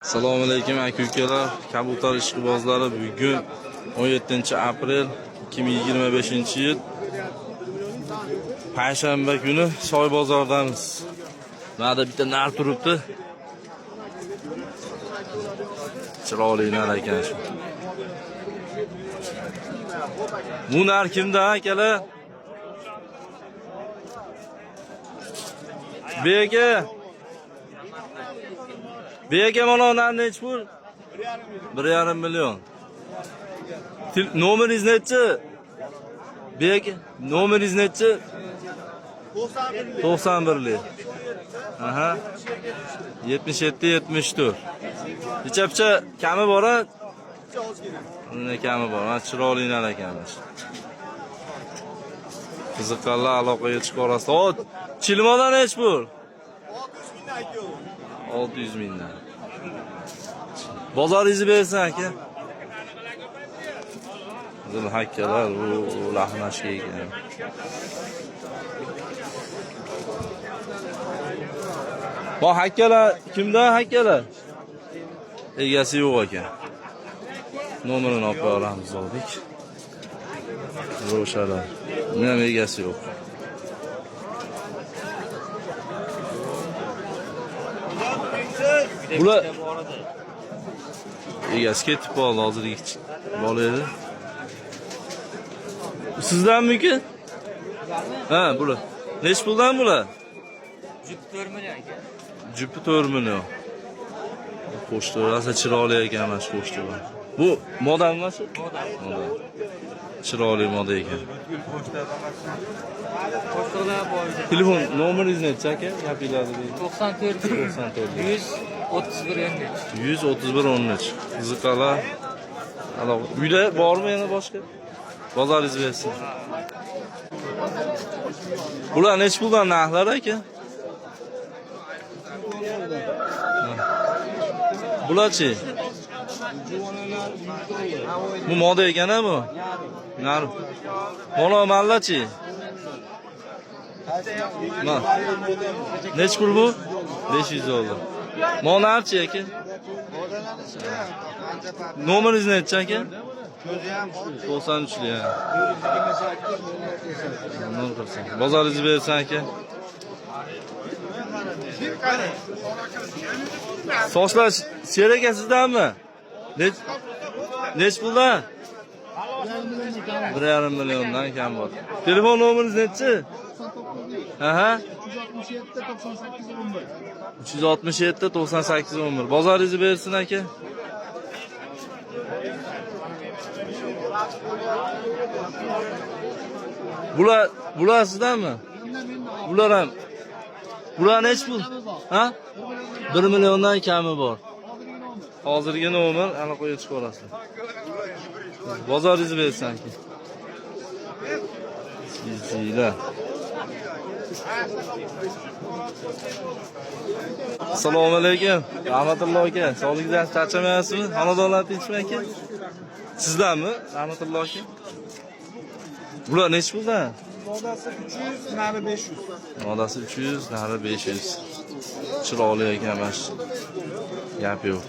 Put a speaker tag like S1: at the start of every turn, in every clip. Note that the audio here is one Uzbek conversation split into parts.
S1: Assalomu alaykum aka ukalar, kabutar ishqibozlari. Bugun 17 aprel 2025 yil payshanba kuni Soy bozordamiz. Mana bitta nar turibdi. Chiroyli nar ekan shu. Bu nar kimda akalar? Beka. Beka mana nar nechi pul? 1,5 million. Nomeringiz nechi? Beka, nomeringiz nechi? 91lik. Aha. 77 74. Necha picha kami bor a? Unda kami bor. Mana chiroyli nar ekan. Qiziqqanlar aloqaga chiqa olasiz. O, chilmodan nechi pul? 600 mingdan. Bozoringizni bersin aka. Qizil hakkalar u lahmashga ekan. Bu hakkalar kimdan hakkalar? Egasi yo'q ekan. Nomerini olib qo'yamiz oldik. Ro'shalar. Buni ham egasi yo'q. Bular egasi ketib qoldi hozirgi bola edi. Sizdanmiki? Ha, bular. Nechi puldan bular?
S2: Jup 4 million aka.
S1: Jupi 4 million. Qo'shdi, rosa chiroyli ekan mana shu qo'shdi. Bu modami shu?
S2: Moda.
S1: Moda. Chiroyli moda ekan.
S2: Qo'shtiqlar bor.
S1: Telefon nomeringiz nechi aka? Gapinglarni bering.
S2: 94
S1: 94
S2: 131 13.
S1: 131 13. Qiziqqanlar aloqa. Uyda bormi yana boshqa? Bozoringiz bersin. Bular nechi puldan narxlari aka? Bularchi? Bu moda ekan a bu? Nar. Mola mallachi? Ma. Nechi pul bu? 500 dollar. Monarchi aka? Nomeringiz nechi aka? 93lik ha. 048. Bozoringizni bersin aka. Sochlar sher aka sizdanmi? Nech puldan? 1,5 milliondan kam bor. Telefon nomeringiz nechi? Aha. 367 98 11. Bozoringizni bersin aka. Bular sizdanmi? Bular ham. Bular nechi pul? Ha? 1 milliondan kami bor. Hozirgi nomer aloqaga chiqa olasizlar. Bozoringizni bersin aka. Sizlar. Assalomu alaykum. Rahmatulloh aka. Sog'ligingiz charchamayapsizmi? Xonadonlar tinchmi aka? Sizdanmi? Rahmatulloh aka. Bular nechi puldan?
S3: Modasi 300, nari 500.
S1: Modasi 300, nari 500. Chiroyli ekan mana shu. Gap yo'q.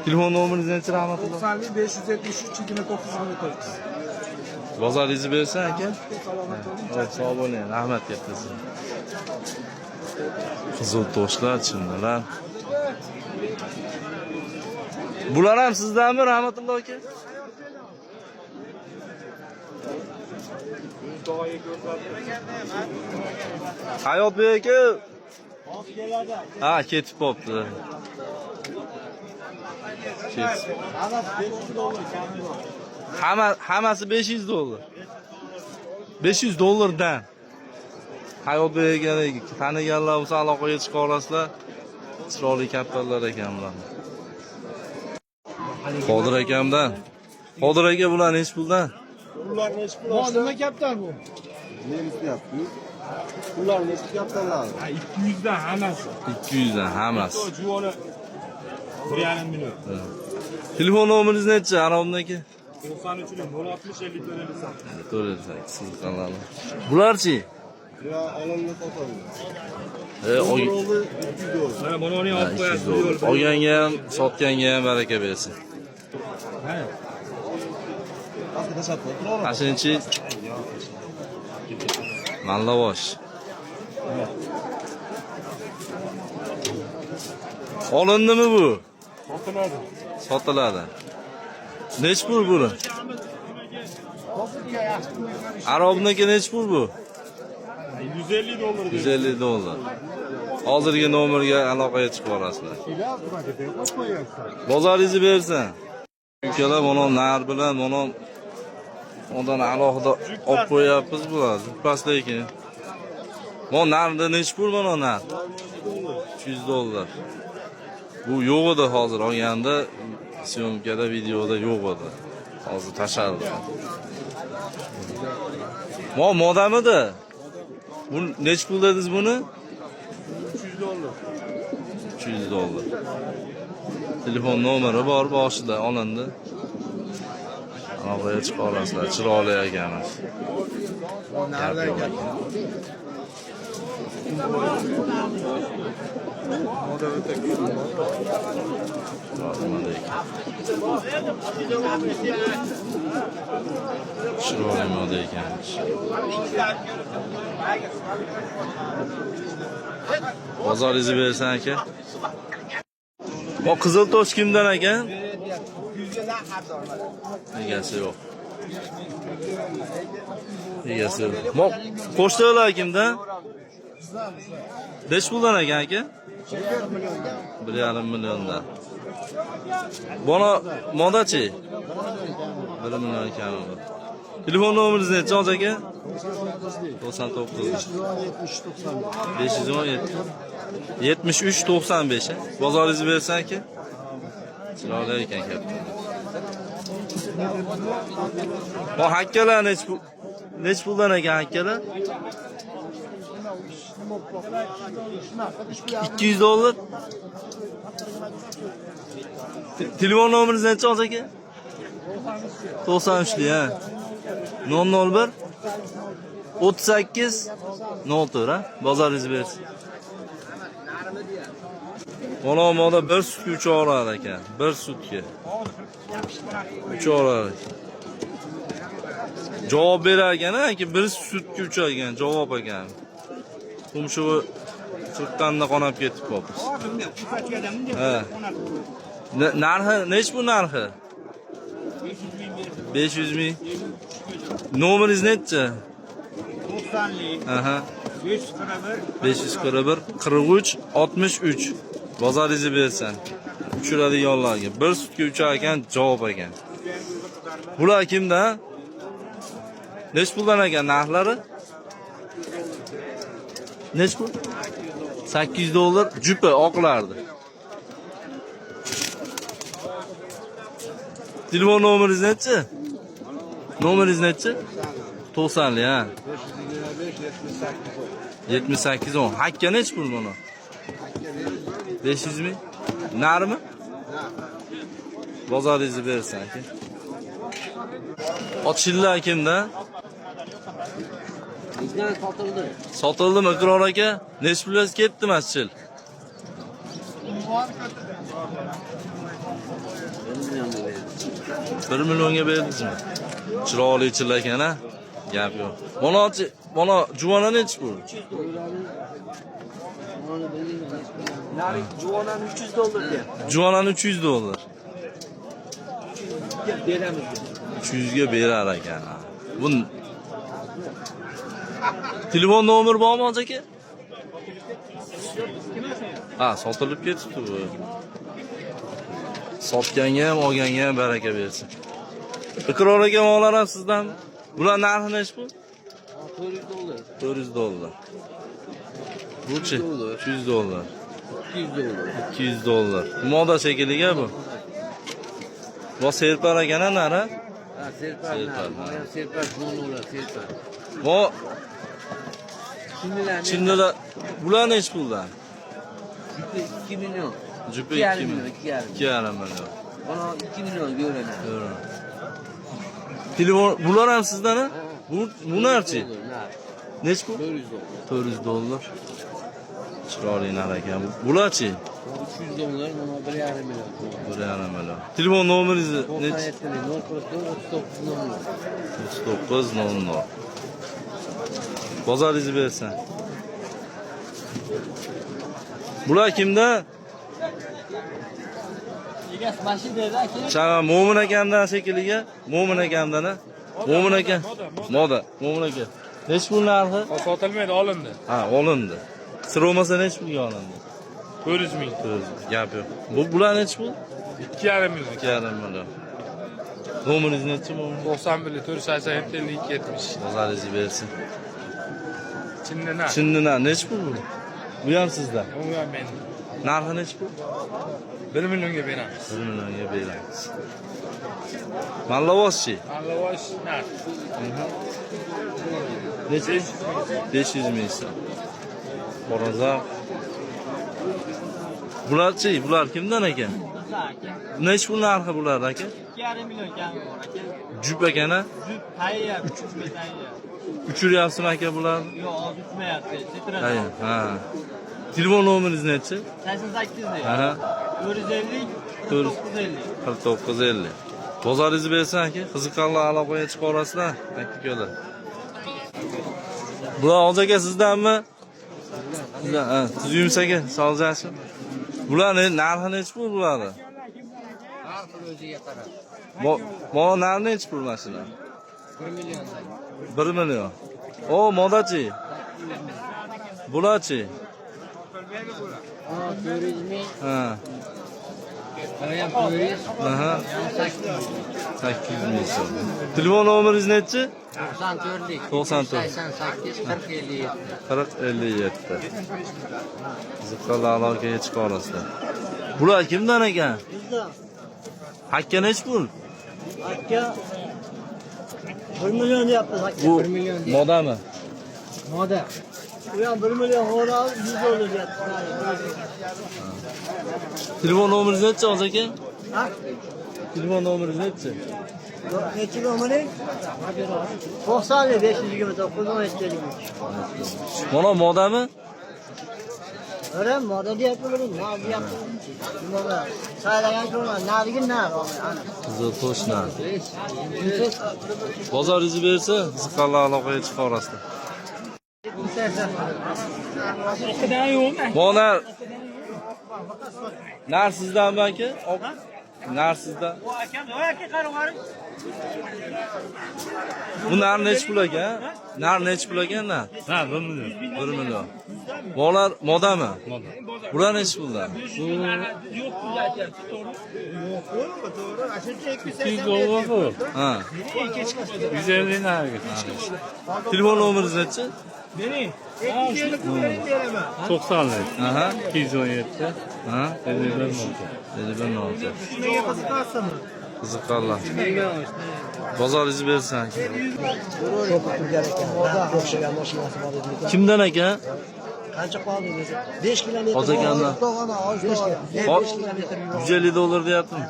S1: Telefon nomeringiz nechi rahmatulloh?
S3: 90 573 29 29.
S1: Bozoringizni bersin aka.
S3: Salomat bo'ling.
S1: Xo'p, sog' bo'ling. Rahmat katta sizga. Qizil toshlar, chinnilar. Bular ham sizdanmi rahmatulloh aka? Hayotbek aka. Ha, ketib qolibdi. Ketib. Hammasi 500 dollar. 500 dollardan. Hayotbek akani taniganlar bo'lsa aloqaga chiqa olasizlar. Chiroyli kaptarlar ekan bular. Qodir akamdan. Qodir aka bular nechi puldan?
S3: Ular nechi pul? Nima kaptar bu?
S4: Ular nechi kaptarlar?
S5: 200dan hammasi.
S1: 200 dan hammasi.
S5: Juvoni 1,5 million.
S1: Telefon nomeringiz nechi Arobniki?
S5: 93 060 54 58.
S1: 458 qiziqqanlar. Bularchi?
S4: Bular olinni sotadi. Oldi 200 dollar.
S5: Mana buni olib
S1: 200
S5: qo'yasiz.
S1: dollar. Olganga ham, sotganga ham baraka bersin. Qashinchi Mallavosh. Olindimi bu?
S5: Sotiladi.
S1: Sotiladi. Nech pul buni? Arobniki nech pul bu?
S5: 150 dollar.
S1: 150 dollar. Hozirgi nomerga aloqaga chiqib olasizlar. Bozoringizni bersin. Ukalar mana nar bilan mana ondan alohida olib qo'yapmiz bular. Past lekin. Mana narda nech pul mana nar? 300 dollar. Bu yo'q edi hozir olganda syomkada videoda yo'q edi. Hozir tashladi. Mo modamidi? Bu nech pul dedingiz buni?
S5: 300 dollar.
S1: 300 dollar. Telefon nomeri bor boshida olindi. Aloqaga chiqa olasizlar. Chiroyli ekan. Gap yo'q ekan. Chiroyli moda ekan. Chiroyli moda ekan. Bozoringizni bersin aka. O qizil tosh kimdan ekan? Egasi yo'q. Egasi yo'q. Mo qo'shnilar kimdan? Nechi puldan ekan aka? 1,5 milliondan. Bola modachi? 1 million ekan. Telefon nomeringiz nechi hozir aka? 99 517 73 95 a? Bozoringizni bersan aka. Chiroyli ekan katta. Bu hakkalar nech pul? Nech puldan ekan hakkalar? 200 dollar. Telefon nomeringiz nechi hozir aka? 93 li ha. 001 38 04 ha. Bozoringizni bersin. Mana moda bir sutga uch olar ekan. Bir sutga. Uch olar ekan. Javob berar ekan ha, ki bir sutga uch ekan, javob ekan. Tumshug'i sirtqanda qonab ketib qolibmiz. Ha. Narxi nech bu narxi? 500 ming. Nomeringiz nechi?
S5: 90lik
S1: Aha.
S5: 541
S1: 541 43 63. Bozoringizni bersin. Uchiradiganlarga bir sutga uchar ekan, javob ekan. Bular kimda? Nech puldan ekan narxlari? Nech pul? 800 dollar jupi oqlardi. Telefon nomeringiz nechi? Nomeringiz nechi? 90 li ha.
S4: 525 78
S1: 78 10. Hakka nech pul buni? 500 ming. Narmi? Bozoringizni bersin aka. Ochillar kimda?
S2: Bizdan sotildi.
S1: Sotildimi Iqror aka? Nech pulga ketdi masjid?
S2: 1 millionga berdi.
S1: 1 millionga berdingizmi? Chiroyli chilla ekan a? Gap yo'q. Mana mana juvona nechi pul?
S3: Nari juvonani 300 dollar deyapti.
S1: Juvonani 300 dollar.
S3: Beramiz.
S1: 300 ga berar ekan. Ha. Bu telefon nomeri bormi hozir aka? Ha, sotilib ketibdi bu. Sotganga ham, olganga ham baraka bersin. Iqror aka mollar ham sizdan. Bular narxi nechi pul?
S2: 400 dollar.
S1: 400 dollar. Buchi 300 dollar.
S2: 200 dollar.
S1: 200 dollar. Moda shekilli bu. Bu serpar ekan a nari?
S2: Ha, serpar.
S1: Serpar.
S2: Serpar. Ha, serpar, do'nglar, serpar.
S1: Bu
S2: Chinnilar.
S1: chinnilar bular nechi puldan?
S2: 2 million.
S1: Jupi
S2: 2,5
S1: 2
S2: million,
S1: million.
S2: 2,5.
S1: 2,5 million.
S2: Mana 2 million ko'raman.
S1: To'g'ri. Telefon bular ham sizdan a? Bu bu narchi?
S2: Nar.
S1: Nechi pul?
S2: 400 dollar.
S1: 400 dollar. Chiroyli nar ekan. Bularchi?
S2: 300 dollar, mana 1,5 million.
S1: 1,5 million. Telefon nomeringizni nechi?
S2: 97 044 39 00.
S1: 39 00. Bozoringizni bersin. Bular kimda?
S3: Egasi mashinada aka.
S1: Chama Mo'min akamdan shekilliga. Mo'min akamdan a? Mo'min aka. Moda. Mo'min aka. Nechi pul narxi?
S6: Sotilmaydi, olindi.
S1: Ha, olindi. Sir bo'lmasa nechi pulga olindi?
S6: 400 ming.
S1: To'g'ri, gap yo'q. Bu bular nechi pul?
S6: 2,5 million.
S1: 2,5 million. Nomeringiz nechi, Mo'min?
S6: 91 487 52 70.
S1: Bozoringizni bersin.
S6: Chindan ha.
S1: Chindan nechi pul bu? Bu ham sizda.
S6: U ham meni.
S1: Narxi nechi pul?
S6: 1 millionga beramiz.
S1: 1 millionga beramiz. Mallavozchi.
S6: Allovosh narx.
S1: Nechi? 500 ming so'm. Xo'rozaq. Bularchi, bular kimdan ekan? Nechi pul narxi bular aka?
S3: 2,5 million kami bor aka.
S1: Jup ekan a?
S3: Jup tayyor, uchma tayyor.
S1: Uchiryapsizmi aka bularni?
S3: Yo'q, hozir uchmayapti. Setiradi.
S1: Hayır, ha. Telefon nomeringiz nechi?
S3: 88
S1: Aha,
S3: 450 49 50.
S1: 49 50. Bozoringizni bersin aka. Qiziqqanlar aloqaga chiqa olasizlar. Aka ukalar. Bular Hozir aka sizdanmi? Sizdan, ha, tuzukmisiz aka? Sog'liq yaxshi. Bularni narxi nechi pul bularni?
S2: Har xil o'ziga qarab.
S1: Mo narxi nechi pul mashina?
S2: 1 million.
S1: 1 million. O, modachi. Bularchi?
S2: Ha, 400 ming.
S1: Ha.
S2: Mana ham 400,
S1: Aha.
S2: 800.
S1: 800 ming so'm. Telefon nomeringiz nechi?
S2: 94lik.
S1: 94.
S2: 88 40 57.
S1: 40 57. Qiziqqanlar aloqaga chiqa olasizlar. Bular kimdan ekan?
S3: Bizdan
S1: Hakka nechi pul?
S3: aka 1 million deyapmiz aka.
S1: Bu modami?
S3: Moda. U ham 1 million xo'roz 100 dollar deyapmiz.
S1: Telefon nomeringiz nechi hozir aka?
S3: Ha?
S1: Telefon nomeringiz nechi?
S3: Nechi nomering? 90 529 17 53.
S1: Mana modami?
S3: Öyle moda deyapti buni, nar deyapti. Nima? Saylagan ko'rma, narigi nar. Ana.
S1: Qizil to'shna. Bozoringizni bersa, qiziqqanlar aloqaga chiqa olasizlar. Mana nar sizdanmi aka? Nar sizdan. Bu nar nechi pul aka? Nar nechi pul ekan nar?
S6: Ha, 1 million.
S1: 1 million. Molar modami? Bular nechi puldan?
S6: 200 dollar bu.
S1: Ha.
S6: 150 narigi.
S1: Telefon nomeringiz nechi?
S6: 90lik.
S1: Aha.
S6: 217
S1: Ha.
S6: 51
S1: 51 06. Qiziqqanlar. Bozoringizni bersin aka.
S3: O'xshagan mashinasi bor edi.
S1: Kimdan aka?
S3: Qancha qoldi o'zi? 5 kilometr.
S1: Hozir akamdan.
S3: 5 kilometr yur.
S1: 150 dollar deyaptimi?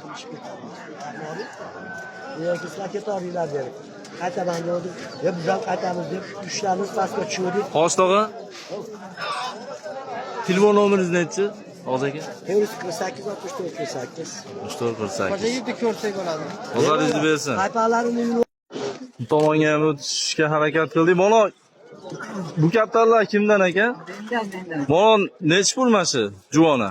S3: Yoki sizlar ketaveringlar dedi. Qaytaman dedim. Ya biz ham qaytamiz deb uchlarimiz pastga tushuvdik.
S1: Xo'sh tog'a. Telefon nomeringiz nechi? Hozir aka.
S3: 448 64 48.
S1: 34 48.
S3: Yerda ko'rsak bo'ladi.
S1: Bozoringizni bersin.
S3: Paypaqlarini
S1: Bu tomonga ham o'tishga harakat qildik. Mana bu kaptarlar kimdan aka? Mana nechi pul mana shu juvona?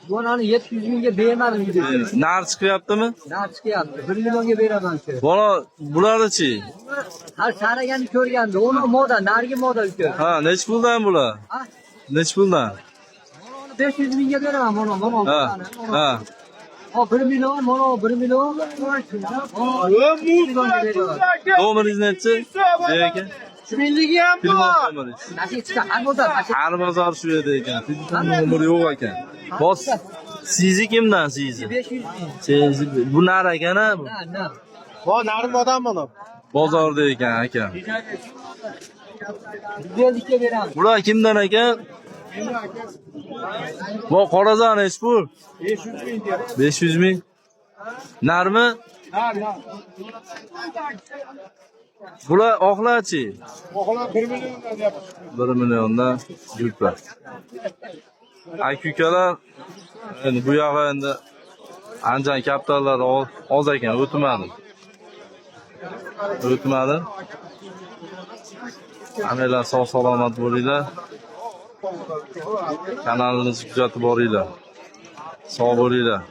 S3: Juvonani 700 mingga bermadim dedi.
S1: Narx chiqyaptimi?
S3: Narx chiqyapti. 1 millionga beraman shu.
S1: Mana bularchi?
S3: Har saraganni ko'rgandi. Uni moda, narigi moda uka.
S1: Ha, nechi puldan bular?
S3: Ha?
S1: Nechi puldan?
S3: 500 mingga beraman mana mana.
S1: Ha. Ha.
S3: Ha 1 million, mana 1 million. Mana 1 millionga beraman.
S1: Nomeringiz nechi? Aka.
S3: Shuminligi ham
S1: Telefon nomeringiz.
S3: Nasib chiqa, har bozor.
S1: Har bozor shu yerda ekan. Telefon nomeri yo'q ekan. Bos. Sizi kimdan sizi?
S3: 500 ming.
S1: Sizi bu nar ekan ha bu.
S3: Na, na.
S5: Bu narim odam buni.
S1: Bozorda ekan aka.
S3: 150 ga beramiz.
S1: Bular kimdan aka? Bu qorazon nechi pul?
S5: 500 ming deyapti.
S1: 500 ming. Narmi?
S5: Nar, nar.
S1: Bular oqlarchi?
S5: Oqlar 1 milliondan deyapti.
S1: 1 milliondan yurtlar. Aka-ukalar, endi bu yog'i endi Andijon kaptarlari oz ekan, o'tmadi. O'tmadi. Hammanglar sog' salomat bo'linglar. Kanalimizni kuzatib boringlar. Sog' bo'linglar.